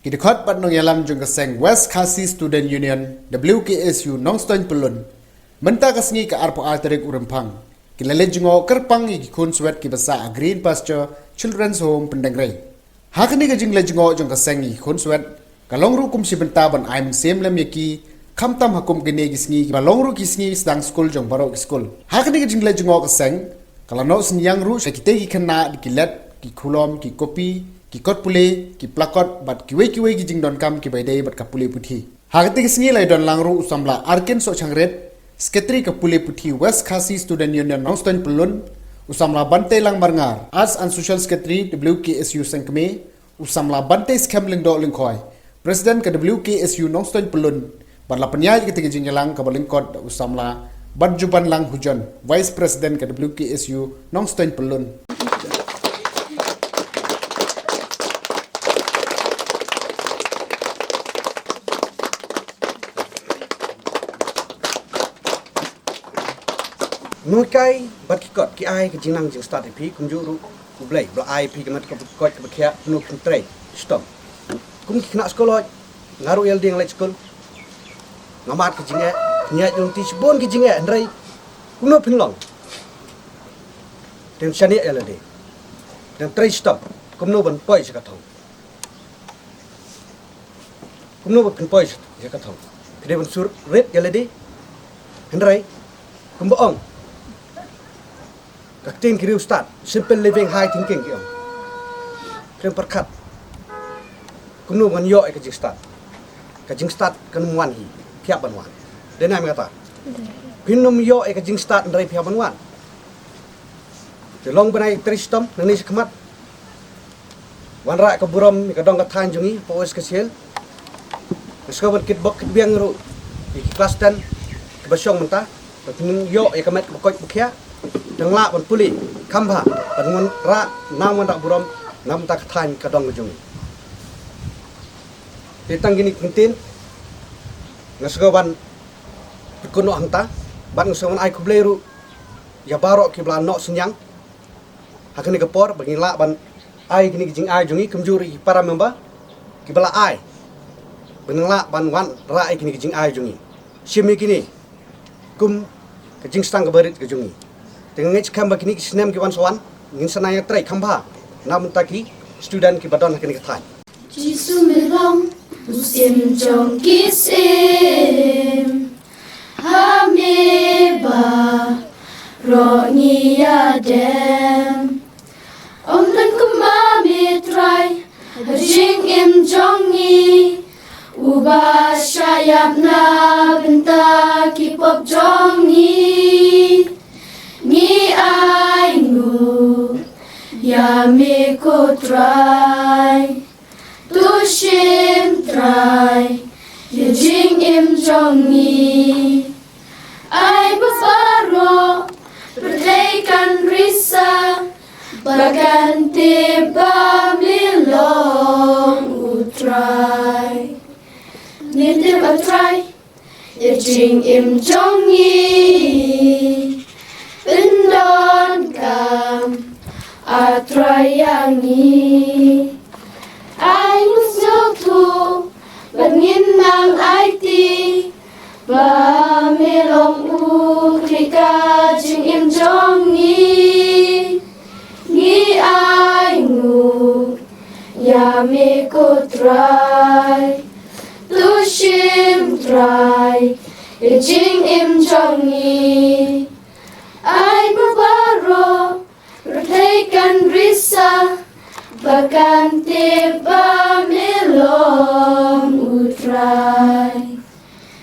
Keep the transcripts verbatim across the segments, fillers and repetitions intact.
Ki dkhot bad nongïalam jong ka seng West Khasi Student Union, W K S U, Nongstoiñ Pyllun, mynta ka sngi ka arphew ar tarik u Rymphang, ki la leit jngoh kyrpang ïa ki khunswet kiba sah ha Green Pasture Children's Home, Pyndengrei. Ha kane ka jingleit jngoh jong ka seng ïa ki khunswet, ka long ruh kum shi bynta ban ai mynsiem lem ïa ki, khamtam ha kum kine ki sngi kiba long ruh ki sngi sdang skul jong baroh ki skul. Ha kane ka jingleit jngoh ka seng, ka la noh synñiang ruh sha kitei ki khynnah da ki lad, ki khulom, ki kopi, ki kot pule, ki placard bad kiwei kiwei ki jingdonkam kiba ïadei bad ka pule puthi. Ha katei ka sngi la ïadon lang ruh u samla Arkin Sohchangrit, Secretary ka pule puthi West Khasi Student Union, Nongstoiñ Pyllun, u samla Bantei Langmarngar, Arts and Social Secretary W K S U Sengkmie, u samla Bantei Skhem Lyngdoh Lyngkhoi, President ka W K S U Nongstoiñ Pyllun, bad la pynïaid ïa katei ka jingïalang kaba lyngkot da u samla Batjubanlang Hujon, Vice President ka W K S U Nongstoiñ Pyllun. Nonghikai bad ki kot ki ai ka jingnang jingstad ïa phi, kumjuh ruh U Blei ba la ai phi ka met ka koit kaba khiah, kumno phin trei shitom. Kum ki khynnah skul, hooid, nga ruh ïa lade nga leit skul, nga mad ka jingeh, pynïaid lynti shibun ki jingeh, hynrei kumno phin long? Phin shaniah ïa lade, phin trei shitom, kumno ban poi sha ka thong? Kumno ba phin poi sha ka thong? Phi dei ban shu rit ïa lade. Hynrei kumba ong ka ktien ki riewstad, simple living, high thinking, ki ong. Phi dei ban pyrkhat kumno ban ïoh ïa ka jingstad. Ka jingstad kan ym wan hi phi hap ban wan. Dei ne em kata? Phin ym ïoh ïa ka jingstad hynrei phi hap ban wan. Te long ban ai trei shitom nangne shakhmat. Wanrah ka burom ïa ka dong ka thaiñ jong ngi hapoh West Khasi Hills. Nga sngew ban kitbok kitbiang ruh ïa ki klas ten kiba shong mynta, ba kin ïoh ïa ka met kaba koit ba khiah, dang lah ban pule kham bha, ban wanrah, nang wanrah burom na bynta ka thaiñ ka dong ka jong ngi. Te tang kine ki kyntien nga sngew ban pynkut noh hangta, bad nga sngew ban ai khublei ruh ïa baroh kiba la noh synñiang ha kane ka por ba ngin lah ban ai kine ki jingai jong ngi, kumjuh ruh ïa ki para member kiba la ai, ba ngin lah ban wanrah ïa kine ki jingai jong ngi. Shim ïa kine kum ka jingstad kaba rit ka jong ngi. Te nga ngeit skhem ba kine ki snem ki wan sa wan ngin sa nang ïatrei kham bha na bynta ki student kiba don ha kane ka thaiñ. Jisu me long u syiem jong ki syiem, ha me baroh ngi ïadem. Ym don kumba me Trai ha jingim jong ngi, uba shah ïap na bynta ki pop jong ngi. Ngi ainguh ïa me ko Trai. To shim Trai ïa jingim jong ngi. Ai ba baroh pyrthei kan risa, ba kan tip ba me long u Trai. Ngin tip, a Trai, ïa jingim jong ngi. Pyndonkam, a Trai, ïa ngi. Ai ngi sngewthuh bad ngin nang aiti ba me long u khlieh ka jingim jong ngi. Ngi ainguh ïa me ko Trai. To shim Trai ïa jingim jong ngi. Ai ba baroh pyrthei kan risa, ba kan tip ba me long u Trai.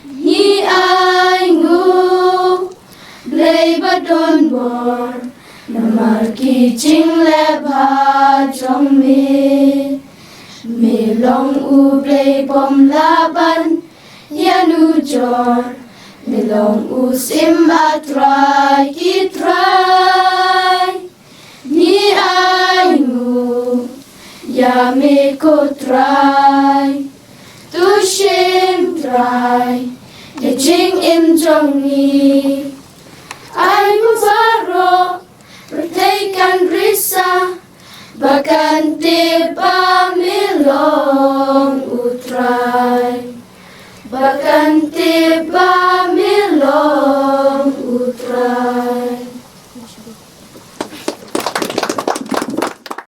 Ngi ainguh, Blei ba don bor, namar ki jingleh bha jong me. Me long u Blei bym lah ban ïanujor, me long u Syiem, a Trai ki trai. Ngi ainguh ïa me ko Trai. To shim Trai ïa jingim jong ngi. Ai ba baroh pyrthei kan risa, ba kan tip ba